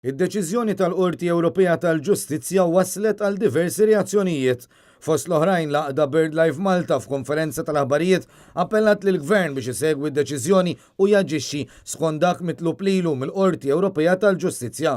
Id-deċiżjoni tal-Qorti Ewropea tal-Ġustizzja wasslet għal diversi reazzjonijiet. Fost l-oħrajn l-għaqda BirdLife Malta f'konferenza tal-aħbarijiet appellat lill-Gvern biex isegwi d-deċiżjoni u jaġixxi skont dak mitlub lilu mill-Qorti Ewropea tal-Ġustizzja.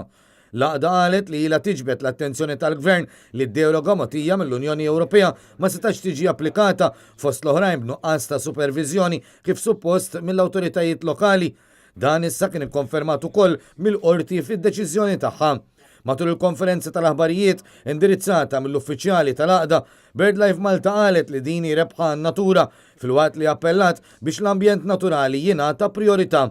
L-għaqda qalet li ilha tiġbed l-attenzjoni tal-Gvern li d-deroga mogħtija mill-Unjoni Ewropea ma setax tiġi applikata fost l-oħrajn b'nuqqas ta' superviżjoni kif suppost mill-awtoritajiet lokali. Dan issa kien ikkonfermat ukoll mill-Qorti fid-deċiżjoni tagħha. Matul il-konferenza tal-aħbarijiet indirizzata mill-uffiċjali tal-għaqda, BirdLife Malta qalet li din hi rebħa għan-natura filwaqt li appellat biex l-ambjent naturali jingħata prijorità.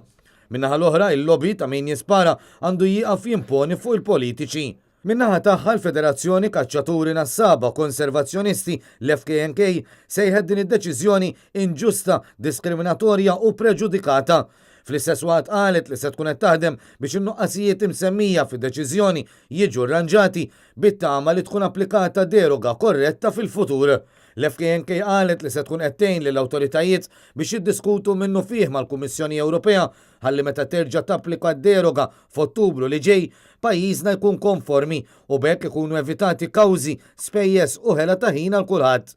Min-naħa l-oħra, il-lobby ta' min jispara għandu jieqaf jimponi fuq il-politiċi. Min-naħa tagħha l-Federazzjoni Kaċċaturi Nassaba Konservazzjonisti, l-FKNK, sejħet din id-deċiżjoni inġusta, diskriminatorja u preġudikata. Fl-istess waqt qalet li se tkun qed taħdem biex in-nuqqasijiet imsemmija fid-deċiżjoni jiġu rranġati bit-tama li tkun applikata deroga korretta fil-futur. L-FKNK qalet li se tkun qed tgħin lill-awtoritajiet biex jiddiskutu minnufih mal-Kummissjoni Ewropea ħalli meta terġa' tapplika d-deroga f'Ottubru li ġej, pajjiżna jkun konformi u b'hekk ikunu evitati kawżi, spejjeż u ħela ta' ħin għal kulħadd.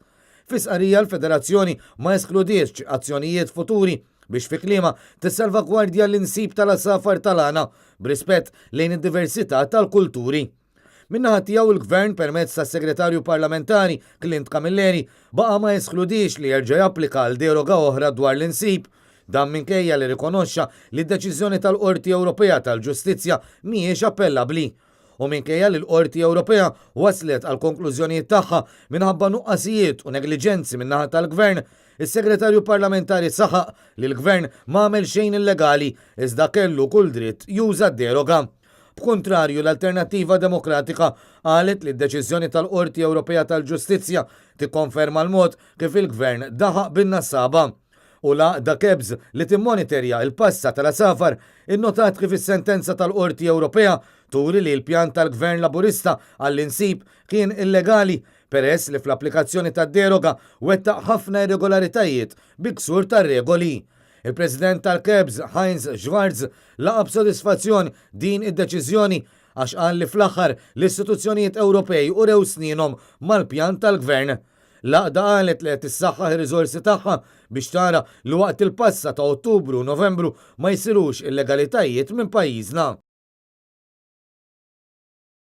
Fi stqarrija l-Federazzjoni ma eskludietx azzjonijiet futuri biex fi kliemha tissalvagwardja l-insib tal-għasafar tal-għana b'rispett lejn id-diversità tal-kulturi. Min-naħa tiegħu l-Gvern permezz tas-Segretarju Parlamentari Clint Camilleri baqa' ma jeskludix li jerġa' japplika għal deroga oħra dwar l-insib. Dan minkejja li rikonoxxa li d-deċiżjoni tal-Qorti Ewropea tal-Ġustizzja mhijiex appellabbli. U minkejja li l-Qorti Ewropea waslet għall-konklużjonijiet tagħha minħabba nuqqasijiet u negliġenzi min-naħa tal-Gvern, is-Segretarju Parlamentari saħaq li l-Gvern m'għamel xejn illegali iżda kellu kull dritt juża d-deroga. B'kuntrarju, l-Alternattiva Demokratika qalet li d-deċiżjoni tal-Qorti Ewropea tal-Ġustizzja tikkonferma l-mod kif il-Gvern daħaq bin-nassaba. U l-għaqda KEBS li timmoniterja l-passa tal-għasafar innotat kif is-sentenza tal-Qorti Ewropea turi li l-pjan tal-Gvern Laburista għall-insib kien illegali peress li fl-applikazzjoni tad-deroga wettaq ħafna irregolaritajiet bi ksur tar-regoli. Il-President tal-KEBS, Heinz Schwarz, laqa' b'sodisfazzjon din id-deċiżjoni għax qal li fl-aħħar l-istituzzjonijiet Ewropej urew snienhom mal-pjan tal-Gvern. L-għaqda qalet li qed issaħħaħ ir-riżorsi tagħha biex tara li waqt il-passa ta' Ottubru u Novembru ma jsirux illegalitajiet minn pajjiżna.